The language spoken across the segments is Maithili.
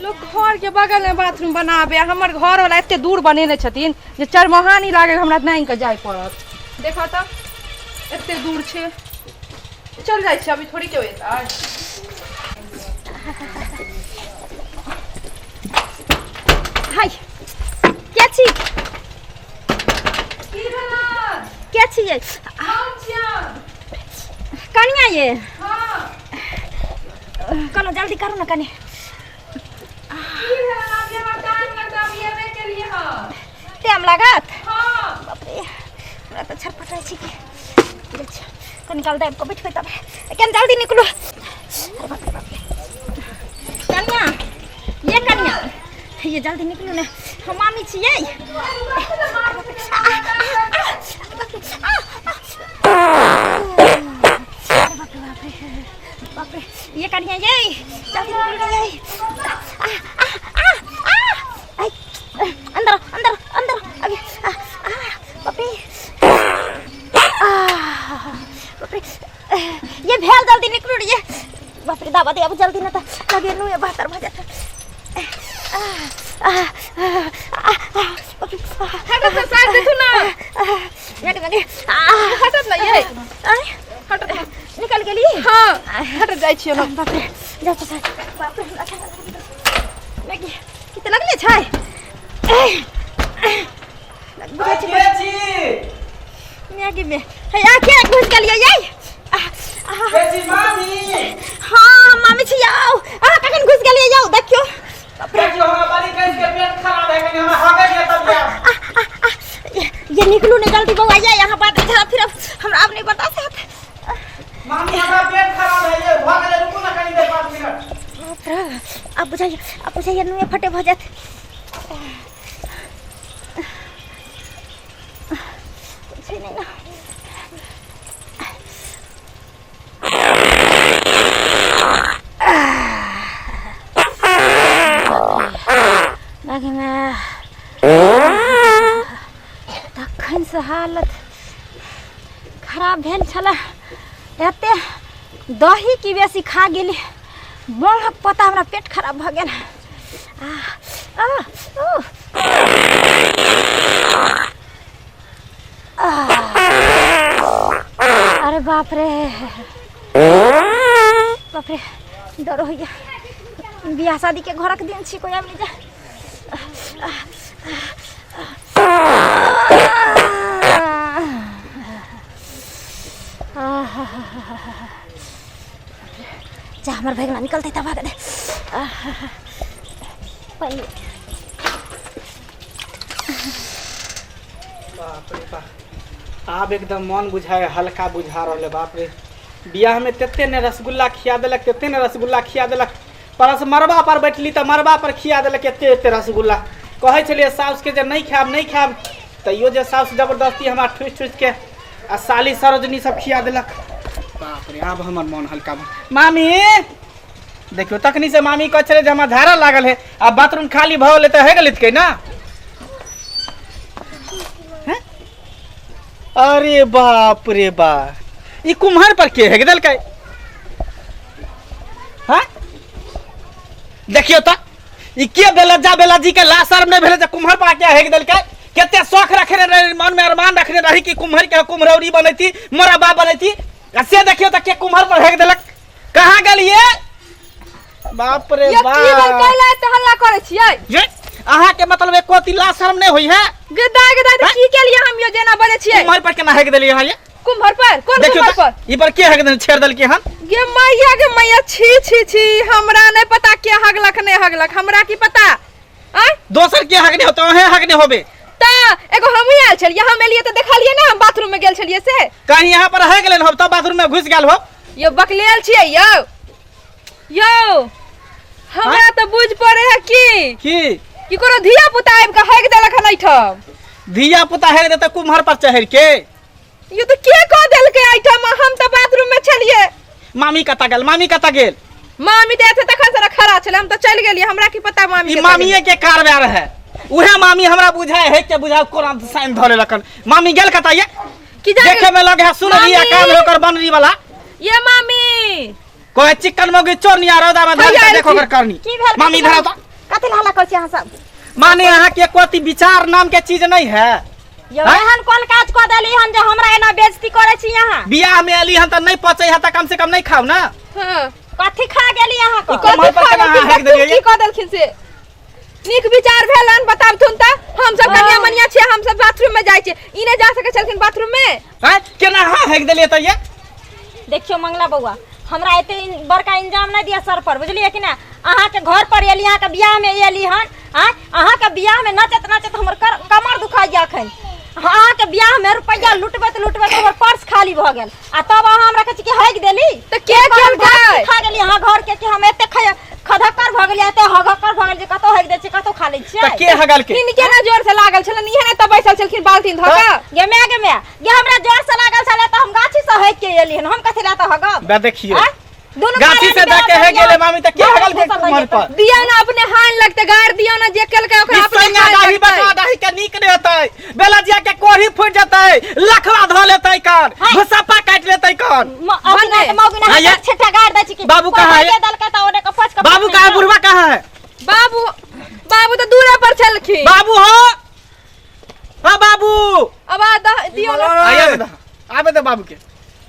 लोग घर के बगल में बाथरूम बनाबे आ हमर घर वाला एते दूर बनेने छथिन जे चरमोहानी लागे हमरा नांगि के जाय पड़त। देखऽ तऽ एते दूर छै, चल जाइ छी, अभी थोड़ी केओ एतै। हाय, के छी? की भेलै? के छियै? हम छियन। कनिया ये? हाँ। कनो जल्दी करू ने कनि। की भेलै? अभी हमरा टाइम लगतै, अभी एबे केलियै हँ। टाइम लागत? हाँ। बाप रे, हमरा तऽ छटपटाइ छी कि। अच्छा, कनि काल दाबि कऽ बैठबै तब। केन जल्दी निकलू। अरे बाप रे बाप रे। कनिया, ये कनिया, ये जल्दी निकलू ने, हम मामी छियै। बाप रे, ये कनिया ये जल्दी निकलू ने ये। आ आ आ आ आई, अंदर अंदर अंदर अभी। आ आ बाप रे, आ बाप रे, ये भेल, जल्दी निकलू रे ये। बाप रे, दाबा दे अब जल्दी, न त लगे नु ये बहत्तर भ जात। आ आ आ आ बाप रे, हटत तऽ साइड देखू ने। मैगे मैगे, आ हटत ने ये। आय, हटत ने। निकल गेली? हाँ, हटत, जाइ छियै ने। बाप रे, जाउ तऽ साइड। बाप रे, हमरा ठंडा लागि गेल। मैगी की तऽ लगले छै। बुझै छै के छी? मैगी में हे आ के घुस गेलियै यै? आ, आ, के छी मामी? हाँ, मामी छी। आउ, अहाँ कखन घुस गेलियै यौ? देखियौ। के छी? हमरा बड़ी कैस के पेट खराब है, कनी हमरा हगे दिया तब जायब। आ, आ, ये निकलू ने जल्दी बौआ, ये यहाँ बात झा फिर अब हमरा आब नहीं बर्दाश्त होत। मामी, हमरा पेट खराब है, ये भ गेलै, रुकू ना कनी देर, 5 मिनट। बाप रे, आब बुझाइए, आब बुझाइए नुए फटे भऽ जायत। छै नहि ने। लगमे तखनसँ हालत खराब भेल छलै। एते दही की बेसी खा गेली, बड़क पता, हमरा पेट खराब भऽ गेल। आ आ ओ आ, अरे बाप रे बाप रे, डर होइया। बियाह शादी के घरक दिन छी, कोई आबि नहि जाय। जा, हमर भैगना निकलतै तब भाग दे। पहिले बाप रे बाप, आब एकदम मन बुझाए हल्का बुझा रहल है। बाप रे, बियाह में तेते ने रसगुल्ला खिया देलक, तेते ने रसगुल्ला खिया देलक, परस मरबा पर बैठली तऽ मरबा पर खिया देलक एते एते रसगुल्ला। कहै छलियै साउसके जे नहि खायब, नहि खायब, तैयो जे साउस जबरदस्ती हमरा ठुसि ठुसि के आ साली सरोजनी सब खिया देलक। बाप रे, आब हमर मन हल्का भऽ। मामी, देखियौ, तखनी से मामी कहै छलै जे हमरा झाड़ा लागल है, आ बाथरूम खाली भऽ गेलै तऽ हे गेलै ने। हैं? अरे बाप रे बा, ई कुम्हर पर के हेग देलकै? हाँ, देखियौ तऽ ई के बेलज्जा बेलज्जी के ला शर्म नहि भेलै जे कुम्हर पर के हेग देलकै? कते शौख रखने रहे, मन में अरमान रखने रही कि कुम्हर के कुम्हरौरी बनैती, मोरब्बा बनैती, आ से देखियौ तऽ के कुम्हर पर हेग देलक। कहाँ गेलियै? बाप रे ये की भेल? बाप। कैला एते हल्ला करै छियै? ये अहाँ के मतलब एको तिला शर्म नहीं होई है? गदा गदा, तऽ की केलियै हम यो जेना बजै छियै? कुम्हर पर केना हेग देलियै अहाँ ये? कुम्हर पर? कोन देखियौ कुम्हर तऽ, पर? ई पर के हेग देने, छेड़ देलकै हन? गे मैया, गे मैया, छी छी छी, हमरा नहीं पता के हगलक नहीं हगलक, हमरा की पता? आय? दोसर के हगने होते, अहें हगने होबे। त एगो हमही आयल छलियै, हम एलियै तऽ देखलियै ने, हम बाथरूम में गेल छलियै से। कहीं यहाँ पर रह गेलै हो तब बाथरूम में घुस गेल हो। यो बकलेल छियै यौ, यौ हमरा तऽ बुझ पड़े है की की कि कोनो धिया पुता आबि कऽ हगि देलक हन एहिठाम। धिया पुता हेग देते कुम्हर पर चढ़ के? यो तऽ के कऽ देलकै एहिठाम? हम तऽ बाथरूम में छलियै। मामी कतऽ गेल? मामी कतऽ गेल? मामी तऽ एते तखन से ने खड़ा छलै, हम तऽ चलि गेलियै, हमरा की पता मामी ई कतऽ मामीए के कारबार है, उहे मामी हमरा बुझाए है के बुझाए कोना साइन धऽ लेलक हन। मामी गेल कतऽ ये? की जाने। देखे में लगे है सुन रिया मामी! काम है ओकर बनरी वाला। ये मामी कहे चिकन मौगी चोर निया रौदा में धर हैया के देखो एलखिन। ओकर करनी। की भेल? मामी कथी इधर भेल? आओ तऽ। कथी ला हल्ला करै छी अहाँ सब? माने अहाँ के एको अथी विचार नाम के चीज नहीं है। यौ हैं? एहन कोन काज कऽ देली हन जे हमरा एना बेइज्जती करै छी अहाँ? बियाह में एली हन तऽ नहीं पचै है तऽ कम से कम नहीं खाओ ना। हाँ। कथी खा गेली अहाँ ई के? कमर पर कथी केना खा अहाँ हेक देलखिन? देलियै? की कऽ देलखिन से नीक विचार भेलन बताबथुन तऽ? हम सब कनिया मनिया छियै, हम सब बाथरूम में जाइ छियै, ई नहि जा सकै छलखिन बाथरूम में? हैं? केना अहाँ हेक देलियै तऽ ये? देखियौ मंगला बौआ, हमरा एते बड़का इंजाम नहि दिअ सर पर, बुझलियै कि नहि? अहाँके घर पर एली, अहाँके बियाह में एली हन। आँय, अहाँके बियाह में नचैत नचैत हमर कमर दुखाइया अखन। अहाँके बियाह में रुपैआ लुटबैत लुटबैत हमर पर्स खाली भऽ गेल, आ तब अहाँ हमरा कहै छी कि हेक देली। तऽ के केलकै? खा गेली अहाँ घर के कि हम एते खधक्कर भऽ गेलियै, एते हगक्कर भऽ गेल जे कतौ हेक दै छियै, कतौ खा लै छियै। तऽ के हगल के? हिनके ने जोर से लागल छलनि, इहे ने तऽ बैसल छलखिन बाल्टीन धऽ कऽ। गे माय, गे माय, गे हमरा जोर से लागल छलै तऽ हम गाछी से हेक के एली हन, हम कथी लए तऽ हगब? बे देखियौ। आँय? दुनू गाछी से प्राणी दऽ के हेक बेरा गेलै मामी, तऽ के बेरा हगल के घुसल कुम्हर रहियै पर? दियौ ने अपने हानि लगतै, गारि दियौ ने जे केलकै ओकरा ई अपने सैया हानि दाही लगतै। बटवा दाही के नीक नहि हेतै, बेलजिया के कोढ़ी फूटि जेतै, लखवा धऽ लेतै कान, हाय। भुसप्पा काटि लेतै कान। अथी भने। नहि, मौगी नहि हाँ, ये। छेटा गारि दै छी कि बाबू कहाँ है? कोइ देलकै तऽ ओने के पच के बाबू कहाँ है? बुढ़वा कहाँ है? बाबू, बाबू तऽ दूरे पर छलखिन। बाबू हो, हाँ बाबू। आवाज दियौ ने। आबे दे, आबे दे बाबू के।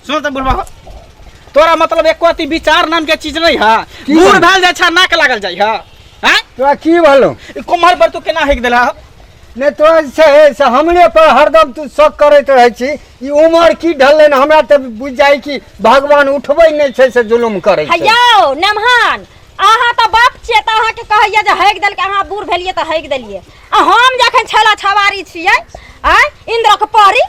सुन तऽ बुढ़वा हो, तोरा मतलब एको अथी विचार नाम के चीज नहीं है। की बूढ़ भेल? भेल जाइ छै, नाक लागल जाइ है। हैं? तोरा की भेलौ? ई कुम्हर पर तू केना हेक देला? नहि, तोरा जे छै से हमरे पर हरदम तू शक करैत रहै छी। ई उमर की ढललै ने, हमरा तऽ बुझि जाइ कि भगवान उठबै नहि छै से जुलुम करै छै। यौ नमहन, अहाँ तऽ बाप छियै तऽ अहाँके कहैया जे हेक देलकै, अहाँ बूढ़ भेलियै तऽ हेक देलियै, आ हम जखन छेला छवारी छियै, आँय इन्द्रक परी,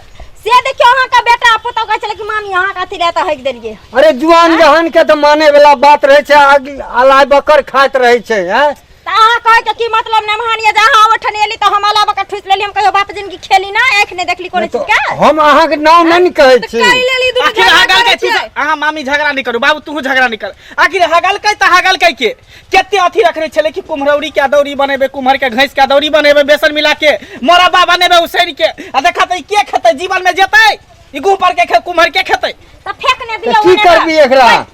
से देखियौ अहाँके बेटा पुतहु कहै छलै कि मामी अहाँके अथी लए तऽ हेक देलियै। अरे जुआन जहान के तऽ माने वाला बात रहै छै, आग अलाय बकर खाइत रहै छै। हैं? तऽ अहाँ कहैके की मतलब नमहन ये जे अहाँ ओहिठाम एली तऽ हम अला बकर ठुसि लेली? हम कहियो बाप जिनगी खेली ना, आँखि नहि देखली कोनो तऽ चीजके। हम अहाँके नाम नहि ने कहै तऽ छी। कै लेली दुनू आखिर झगड़ा हगल करै के तू छियै? अहाँ मामी झगड़ा नहीं करू, बाबू तू झगड़ा नहीं कर। आखिर हगलकै तऽ हगलकै के? कते अथी रखने छलै कि कुम्हरौरी के अदौरी बनेबै, कुम्हर के घैस के अदौरी बनेबै, बेसन मिला के मोरब्बा बनेबै उसैन के, आ देखा तऽ ई के खेतै जीवन में जेतै? ई गुह पर के कुम्हर के खेतै? तऽ फेक ने तऽ दियौ की ओने करबी तऽ। एकरा?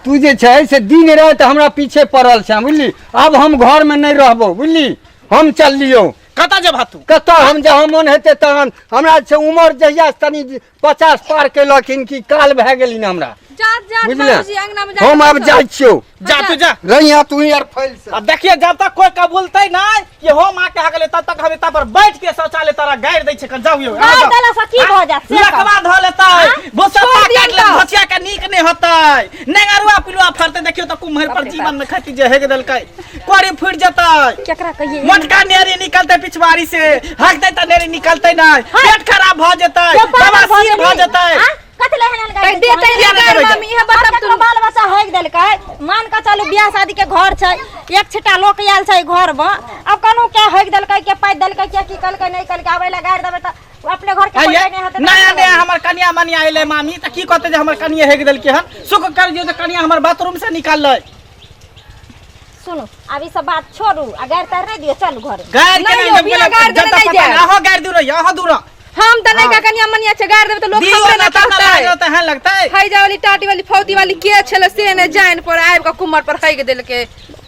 तू जे छै से दिन राति हमरा पीछे पड़ल छै, बुझली? आब हम घरमे नहि रहबौ, बुझली? हम चललियौ। कतऽ जेबह तू? कतऽ हम जहाँ मन हेतै तहन। हमरा छै उमर जहिया से तनी 50 पार केलखिन कि काल भए गेलिन हमरा, जात जात। बुझले? बाबूजी अंगना में जा हम आब जाइ छियौ। जा तू जा। रहिया तू यार फैल से। आ देखिए, जब तक कोई कबूलते नहीं कि हम आके हगले, तब तक हम एता पर बैठ के शौचालय तारा गारि दै छै। जाउ यौ, गारि देला से की भऽ जायत से कहू। लकवा धऽ लेतै, भुसप्पा छोड़ दियौ काटि लेतै, तऽ। भसिया के नीक नहि होतै, नेंगरुआ पिलुआ फड़तै। देखियौ तऽ कुम्हर पर जीवन में खेती जे हेग देलकै, कोरी फूटि जेतै। केकरा कहियै? मोटका नेरी निकलतै पिछवाड़ी से, हगतै तऽ नेरी निकलतै नहि, पेट खराब भऽ जेतै, क्यों पागल भऽ बवासीर भऽ गेली? जेतै। आँ? कथी लए एहन एहन गारि तऽ दै देतै छियै? नहि किया गारि नहि देबै? मामी, इहे आब बताब ककरो तू। बाल बच्चा हेक देलकै, मान कऽ चलू बियाह शादी के घर छै, एक छिटा लोक आयल छै घर में, आब कनु के हेक देलकै, के पाइ देलकै, के की कलकै नहि कलकै, आब एला गारि देबै तऽ अपने घर के आइये, कोइ नहि हेतै तऽ नया की नया करबै? हमर कनिया मनिया एलै मामी, तऽ की कहतै जे हमर कनिया हेक देलकै हन? सुख कर दियौ तऽ कनिया हमर बाथरूम से निकाललै। सुनू, आब ई सब बात छोड़ू आ गारि तारि नहि दियौ, चलू घरे। गारि नहि केना यौ, देब? बिना गारि जब देने तक नहि पता जायब। नहि, अहाँ गारि दूर, अहाँ दूर। हम तऽ नहि कनिया मनिया छै, गारि देबै तऽ लोक दियौ हमरे ना ने तब ना कहतै। लागत तऽ लगतै। हैजा वाली टाटी वाली फौती वाली के छलै से ने जान पर आबि कऽ कुम्हर पर हैग देलकै।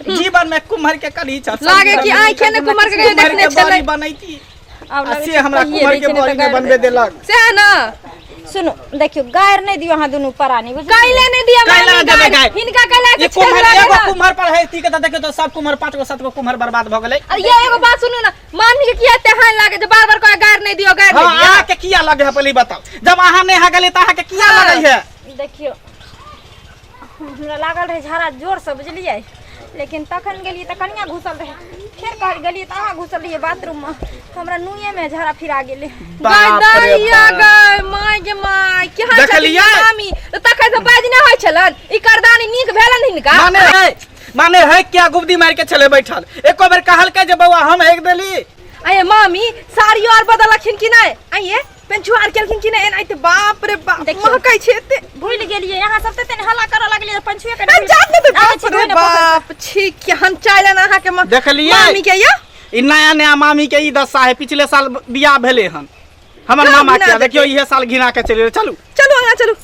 जीवन में कुम्हर के कढ़ी छ लागे कि आँखे ने कुम्हर के कहियो कुम्हर देखने के बड़ी छलै। बनैती आब आ लगै से छै हमरा कहिये कुम्हर दै के छै, नहि बड़ी तऽ नहि गारि बनबे देलक। सएह ने। सुनू, देखियौ, गारि नहि दियौ अहाँ दुनू प्राणी, बुझलियै? कैले नहि दिअ कैला मामी देबै गारि। गारि? हिनका कैला ई के छेद कुम्हर लागे एगो हन। कुम्हर पर है के तऽ देखियौ तऽ सब कुम्हर 5 गो 7 गो कुम्हर बर्बाद भऽ गेलै। अरे ये एगो बात सुनू ने, मामी के किया एते हानि लागे जे बार बार कहे गारि नहि दियौ, गारि हाँ, नहि दियौ? अहाँ के किया लगे है पहले ई बताउ। जब अहाँ नहि हगले तऽ अहाँ के किया हाँ। लगे है? देखियौ, हमरा लागल रहै झाड़ा जोरसँ, बुझलियै? लेकिन तखन गेलियै तऽ कनिया घुसल रहै, फेर कहल गेलियै तऽ अहाँ घुसल रहियै बाथरूममे, हमरा नुएमे झाड़ा फिरा गेलै। बाप रे दैया बाप। गै my गे my, केहन छथिन देखलियै? मामी तऽ तखन से बाजि नहि होइ छलनि, ई करदानी नीक भेलनि हिनका? माने है, माने है क्या गुबदी मार के छले बैठल, एको बेर कहलकै जे बौआ हम हेक देली? आये मामी, साड़ियो आर बदलखिन कि नहि? आये पेंचू आर केलखिन कि नहि? एनाहिते बाप रे बाप देखियौ। महकै छै एते। भूलि गेलियै, अहाँ सब तऽ तनि हल्ला करऽ लगलियै पंछुए के। आ जात ने तऽ आबै बाप छी, रे धोइ ने पोखरि। बाप, छी केहन चालनि अहाँके देखलियै? मामी के या ई नया नया मामी के ई दशा है। पिछले साल बियाह भेले हन हमर कहाँ मामा घिना के, देखियौ देतै? इहे साल घिना के चलि गेलै। चलू चलू अंगना चलू।